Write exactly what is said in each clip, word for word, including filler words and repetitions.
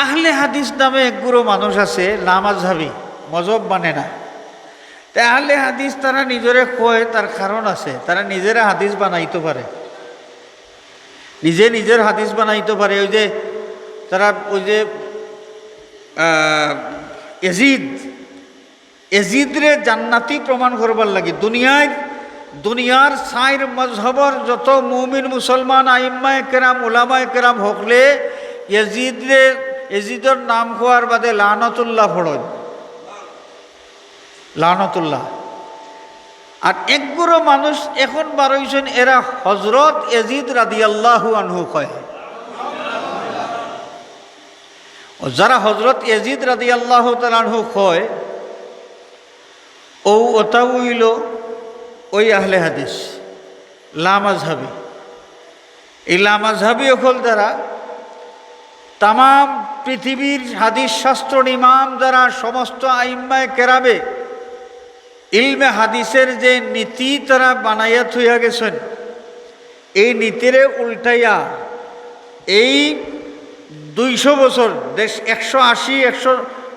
আহলে হাদিস নামে এক গুরু মানুষ আছে, লামাজহাবি, মজহব মানে না। তে আহলে হাদিস তারা নিজরে কয়, তার কারণ আছে, তারা নিজেরা হাদিস বানাইতো পারে, নিজে নিজের হাদিস বানাইতো পারে। ওই যে তারা ওই যে আহ, এজিদ, এজিদরে জান্নাতি প্রমাণ করবার লাগি দুনিয়ার, দুনিয়ার চাইর মজহবর যত মুমিন মুসলমান আইম্মায়ে কেরাম, উলামায়ে কেরাম হকলে এজিদরে, এজিদর নাম কওয়ার বাদে লানতুল্লাহ পড়ইন, লানতুল্লাহ। আর এক গুরু মানুষ এখন বার অইছইন, এরা হজরত এজিদ রাদিয়াল্লাহু আনহু কয়। ও যারা হজরত এজিদ রাদিয়াল্লাহু তাআলা আনহু কয়, ও ওটাও অইল ওই আহলে হাদিস, লামাজহাবি। এই লামাজহাবি অকল যারা, তামাম পৃথিবীর হাদিস শাস্ত্রর ইমাম যারা, সমস্ত আইম্মায়ে কেরামে ইলমে হাদিসের যে নীতি তারা বানাইয়া থইয়া গেছইন, এই নীতিরে উল্টাইয়া এই দুইশো বছর, দেড়-, একশো আশি, একশো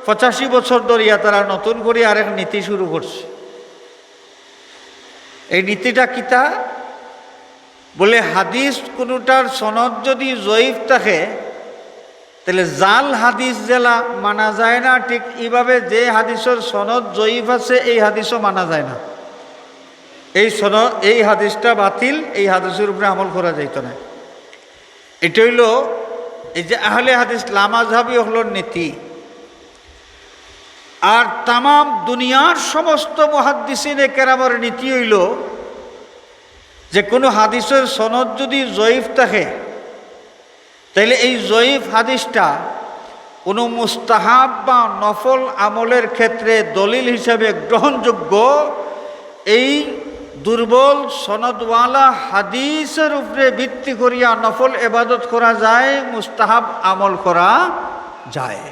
পঁচাশি বছর ধরিয়া তারা নতুন করি আরেক নীতি শুরু করছে। এই নীতিটা কিতা? বলে, হাদিস কোনোটার সনদ যদি জয়ীফ থাকে, তাহলে জাল হাদিস যেলা মানা যায় না, ঠিক এইভাবে যে হাদিসর সনদ জয়ীফ আছে, এই হাদিসও মানা যায় না। এই সনদ, এই হাদিসটা বাতিল, এই হাদিসর উপরে আমল করা যাইতো না। এটা অইল এই যে আহলে হাদিস লামাজহাবি অকলর নীতি। আর তামাম দুনিয়ার সমস্ত মুহাদ্দিসিনে কেরামর নীতি অইল যে কোনো হাদিসর সনদ যদি জয়ীফ থাকে, তাইলে এই জয়ীফ হাদিসটা কোনো মুস্তাহাব বা নফল আমলের ক্ষেত্রে দলিল হিসাবে গ্রহণযোগ্য। এই দুর্বল সনদওয়ালা হাদিসর উপরে ভিত্তি করিয়া নফল ইবাদত করা যায়, মুস্তাহাব আমল করা যায়।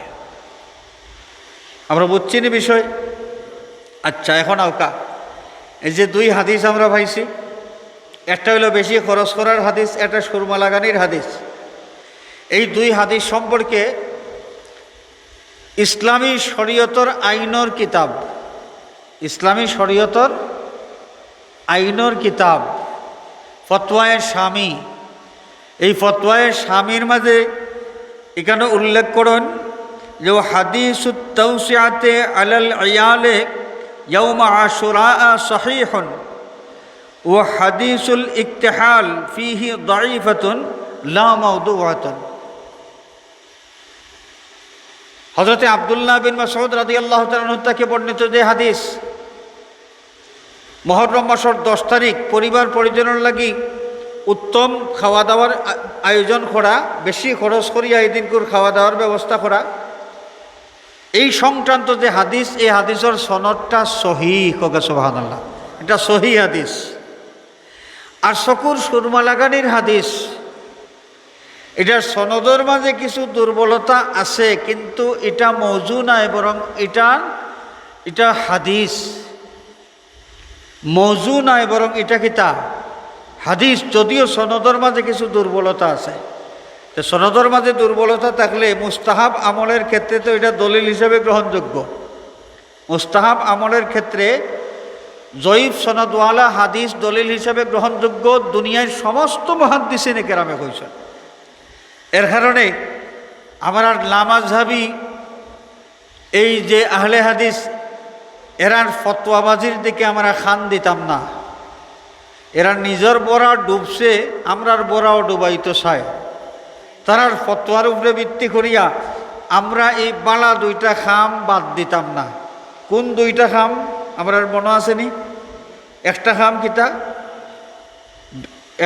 আমরা বুঝছি নি বিষয়? আচ্ছা, এখন আউক্কা, এই যে দুই হাদিস আমরা পাইছি, একটা অইল বেশি খরচ করার হাদিস, একটা সুরমা লাগানির হাদিস। এই দুই হাদিস সম্পর্কে ইসলামী শরীয়তর আইনর কিতাব, ইসলামী শরীয়তর আইনর কিতাব ফতোয়ায়ে শামী, এই ফতোয়ায়ে শামীর মাঝে এখানে উল্লেখ করইন যে, "হাদিসুত তাওসিআতে আলাল ইয়ালে ইয়াউমা আশুরা সহিহুন, ওয়া হাদিসুল ইকতিহাল ফিহি দাঈফাতুন লা মাওদুআতুন।" হযরতে আব্দুল্লাহ বিন মাসউদ রাদিয়াল্লাহু তাআলা আনহু তাকে বর্ণিত যে হাদিস, মুহররম মাসর দশ তারিখ পরিবার পরিজনর লাগি উত্তম খাওয়া দাওয়ার আ-, আয়োজন করা, বেশি খরচ করিয়া এই দিনকুর খাওয়া দাওয়ার ব্যবস্থা করা, এই সংক্রান্ত যে হাদিস, এই হাদিসর সনদটা সহিহ, কউক্কা সুবহানাল্লাহ, এটা সহিহ হাদিস। আর চকুর সুরমা লাগানির হাদিস, এটার সনদর মাঝে কিছু দুর্বলতা আছে, কিন্তু এটা মৌজু নায়, বরং এটা, এটা হাদিস। মৌজু নায়, বরং এটা কিতা? হাদিস, যদিও সনদর মাঝে কিছু দুর্বলতা আছে। তো সনদর মাঝে দুর্বলতা থাকলে মুস্তাহাব আমলের ক্ষেত্রে তো এটা দলিল হিসাবে গ্রহণযোগ্য। মুস্তাহাব আমলের ক্ষেত্রে জয়ীফ সনদওয়ালা হাদিস দলিল হিসাবে গ্রহণযোগ্য, দুনিয়ার সমস্ত মুহাদ্দিসিনে কেরামে কইছইন। এর কারণে আমরার লামাজহাবি এই যে আহলে হাদিস, এরার ফতোয়াবাজির দিকে আমরা কান দিতাম না। এরা নিজর বড়া ডুবছে, আমরার বড়াও ডুবাইতো চায়। তারার ফতোয়ার উপরে ভিত্তি করিয়া আমরা এই বালা দুইটা কাম বাদ দিতাম না। কোন দুইটা কাম আমরার মনো আছে নি? একটা কাম কিতা?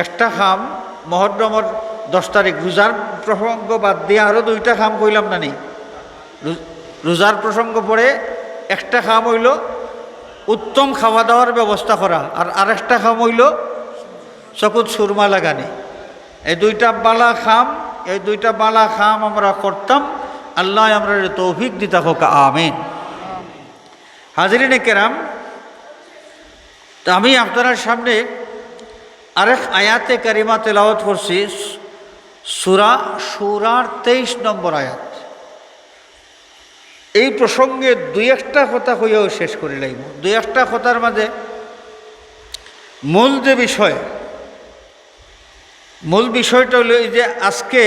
একটা কাম, মুহররমর দশ তারিখ, রোজার প্রসঙ্গ বাদ দিয়া আরো দুইটা কাম কইলাম না নি? রো-, রোজার প্রসঙ্গ পরে একটা কাম অইল উত্তম খাওয়া দাওয়ার ব্যবস্থা করা, আর আরেকটা কাম অইল চকুত সুরমা লাগানি। এই দুইটা বালা কাম, এই দুইটা বালা কাম আমরা করতাম। আল্লায় আমরারে তৌফিক দিতা কউক্কা, আমিন। হাজিরিনে কেরাম, তো আমি আপনারার সামনে আরেক আয়াতে কারিমা তেলাওয়াত করছি, সূরা শুরার তেইশ নম্বর আয়াত। এই প্রসঙ্গে দুই একটা কথা কইয়াউ শেষ করিলাইমু। দুই একটা কথার মাঝে মূল যে বিষয়, মূল বিষয়টা অইলো এই যে আজকে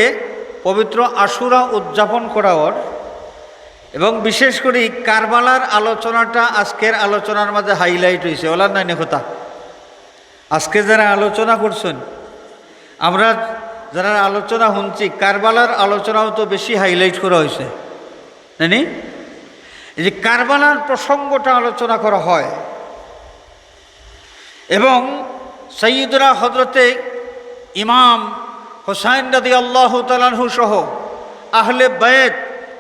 পবিত্র আশুরা উদযাপন করা অর, এবং বিশেষ করি কারবালার আলোচনাটা আজকের আলোচনার মাঝে highlight অইছে। অলার নায়নি কথা? আজকে যারা আলোচনা করছইন, আমরা যারা আলোচনা হুনছি, কারবালার আলোচনাও তো বেশি highlight করা অইছে, নায়নি? এই যে কারবালার প্রসঙ্গটা আলোচনা করা হয় এবং সাইয়্যিদুনা হযরতে ইমাম হুসাইন রাদিয়াল্লাহু তাআলা আনহু সহ আহলে বায়েত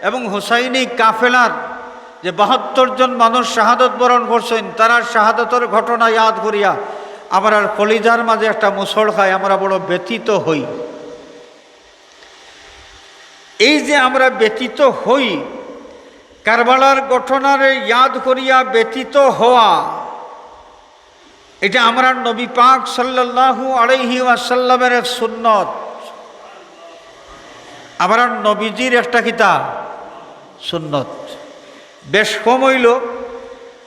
এবং হুসাইনি কাফেলার যে বাহাত্তর জন মানুষ শাহাদত বরণ করছইন, তারার শাহাদতর ঘটনা ইয়াদ করিয়া আমরার কলিজার মাঝে একটা মুসড় খায়, আমরা বড় ব্যথিত হই। এই যে আমরা ব্যথিত হই, কারবালার ঘটনারে ইয়াদ করিয়া ব্যথিত হওয়া, এটা আমরার নবী পাক সাল্লাল্লাহু আলাইহি ওয়াসাল্লামের এক সুন্নত। আমরার নবীজির একটা কিতা? সুন্নত। বেশ কম অইলো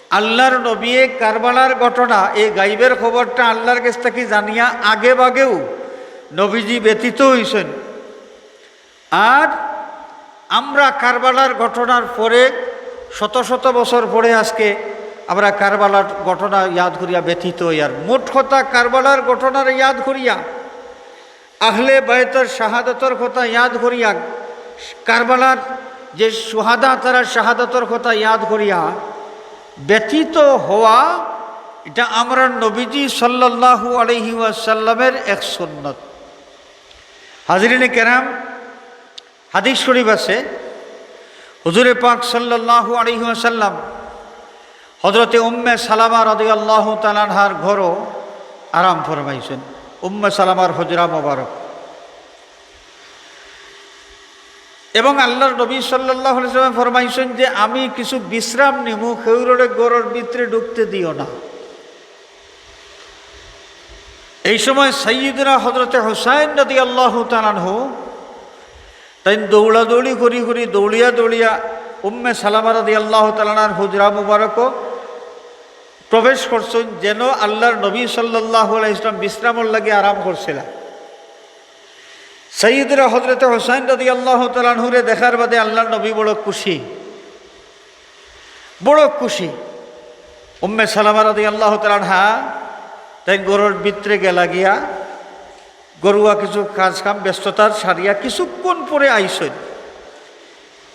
আল্লাহর নবীয়ে কারবালার ঘটনা, এই গাইবের খবরটা আল্লাহর গেছ থাকি জানিয়া আগে বাগেউ নবীজি ব্যথিত অইছইন। আর আমরা কারবালার ঘটনার পরে, শত শত বছর পরে আজকে আমরা কারবালার ঘটনা ইয়াদ করিয়া ব্যথিত অই। আর মোট কথা, কারবালার ঘটনার ইয়াদ করিয়া, আহলে বায়েতর শাহাদতর কথা ইয়াদ করিয়া, কারবালার যে শুহাদা তারার শাহাদতর কথা ইয়াদ করিয়া ব্যথিত হওয়া, এটা আমরার নবীজি সাল্লাল্লাহু আলাইহি ওয়াসাল্লামের এক সুন্নত। হাজিরিনে কেরাম, হাদিস শরীফ আছে, হুজুরে পাক সাল্লাল্লাহু আলাইহি ওয়াসাল্লাম হযরতে উম্মে সালামা রাদিয়াল্লাহু তাআলা আনহার ঘরো আরাম ফরমাইছইন, উম্মে সালামার হুজরা মোবারক। এবং আল্লাহর নবী সাল্লাল্লাহু আলাইহি ওয়াসাল্লাম ফরমাইছইন যে, "আমি কিছু বিশ্রাম নিমু, কেউররে ঘরর ভিতরে ঢুকতে দিও না।" এই সময় সাইয়্যিদুনা হযরতে হুসাইন রাদিয়াল্লাহু তাআলা আনহু তাইন দৌড়াদৌড়ি করি করি, দৌড়িয়া দৌড়িয়া উম্মে সালামা রাদিয়াল্লাহু তাআলা আনহার হুজরা মুবারকো প্রবেশ করছইন, যেন আল্লাহর নবী সাল্লাল্লাহু আলাইহি ওয়াসাল্লাম বিশ্রামর লাগি আরাম করছিলা। সাইয়্যিদুনা হযরতে হুসাইন রাদিয়াল্লাহু তাআলা আনহুরে দেখার বাদে আল্লাহর নবী বড় খুশি, বড় খুশি। উম্মে সালামা রাদিয়াল্লাহু তাআলা আনহা তাইন ঘরর ভিতরে গেলা গিয়া, ঘরুয়া কিছু কাজ কাম ব্যস্ততার সারিয়া কিছুক্ষণ পরে আইছইন।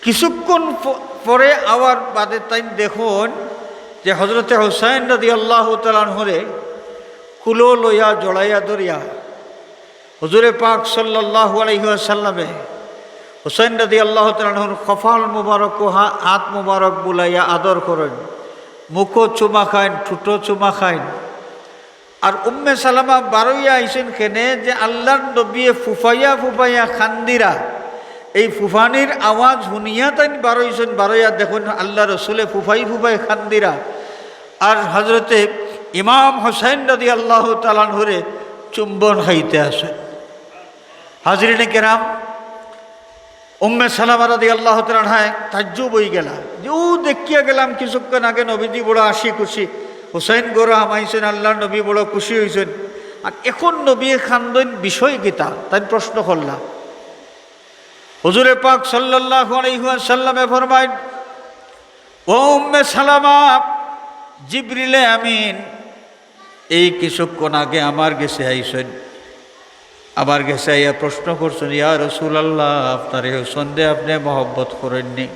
কিছুক্ষণ প-, পরে আওয়ার বাদে তাইন দেখইন যে হযরতে হুসাইন রাদিয়াল্লাহু তাআলা আনহুরে কুলো লইয়া জড়াইয়া ধরিয়া হুজুরে পাক সাল্লাল্লাহু আলাইহি ওয়াসাল্লামে হুসাইন রাদিয়াল্লাহু তাআলা আনহুর কপাল মুবারক ও হা-, হাত মুবারক বুলাইয়া আদর করইন, মুখো চুমা খাইন, ঠুটো চুমা খাইন। আর উম্মে সালামা বারইয়া আইছইন কেনে যে আল্লাহর নবীয়ে ফুফাইয়া ফুফাইয়া কান্দিরা, এই ফুফানির আওয়াজ হুনিয়া তাইন বারইছইন, বারইয়া দেখইন আল্লাহর রসুলে ফুফাই ফুফাই কান্দিরা। আর হযরতে ইমাম হুসাইন রাদিয়াল্লাহু তাআলা আনহুরে চুম্বন খাইতে আছইন। হাজিরিনে কেরাম, উম্মে সালামা রাদিয়াল্লাহু তাআলা আনহায় তাজ্জুব অই গেলা যে, "ও দেখিয়া গেলাম কিছুক্ষণ আগে নবীজি বড় হাসি খুশি, হুসাইন ঘরো হামাইছইন, আল্লাহর নবী বড় খুশি অইছইন, আর এখন নবীয়ে কান্দইন বিষয় কিতা?" তাইন প্রশ্ন করলা। হুজুরে পাক সাল্লাল্লাহু আলাইহি ওয়াসাল্লামে ফরমাইন, "ও উম্মে সালামা, জিবরিলে আমিন এই কিছুক্ষণ আগে আমার গেছে আইছইন, আমার গেছে আইয়া প্রশ্ন করছইন, 'ইয়া রাসূলুল্লাহ, আপনারে হুসাইনরে আপনে মহব্বত করইননি?'